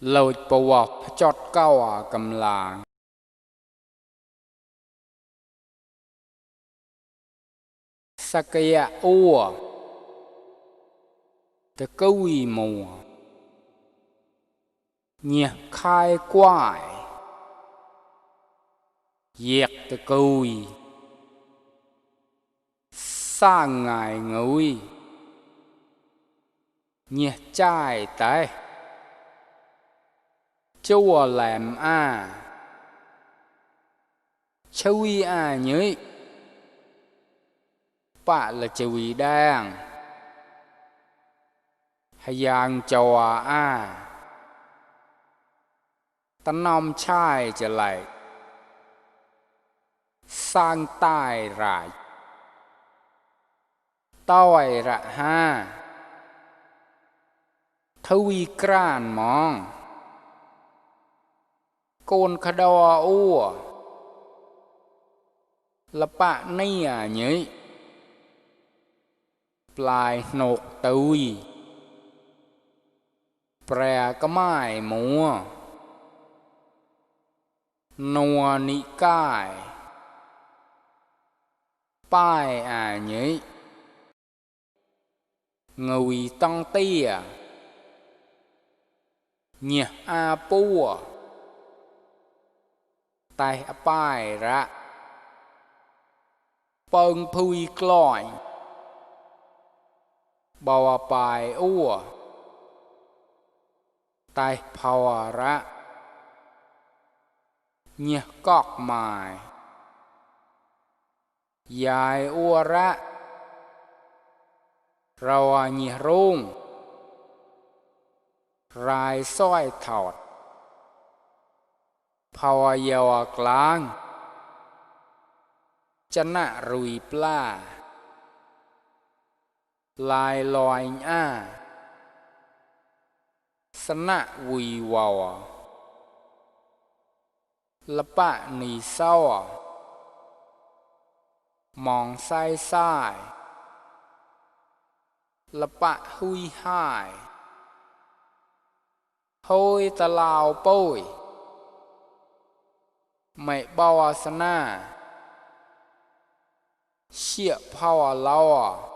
lột bầu vọc chọt cao cầm làng Sakaya ua Tờ câu y mùa Nhiệt khai quài Diệt tờ câu y Sa ngài ngụy Nhiệt trai tế Chúa làm Chú y nhới Bạ là chú y đang Hay giang cho Ta nông trai trở lại Sang tai rải Tôi rạ ha Thư y kràn mong Côn khá đo ua Là bạ ni nhới Plài nột tùi Prè cá mai múa Nùa nị cài Pai nhới Ngùi tăng tìa Nhiệt bùa Tai pai rạ Pâng phui cloi Bào bài ua Tai phào rạ Nhiệt cọc mài Dài ua rạ Rào nhiệt rung Rai soi thọt Phào dào clang Chân nạ rùi plà Lai loài Sân nạ vùi vào Là bạ nì sau Mong sai sai Là bạ hui hai Hôi ta lao bôi Mẹ bao sân nạ Xịa phao lao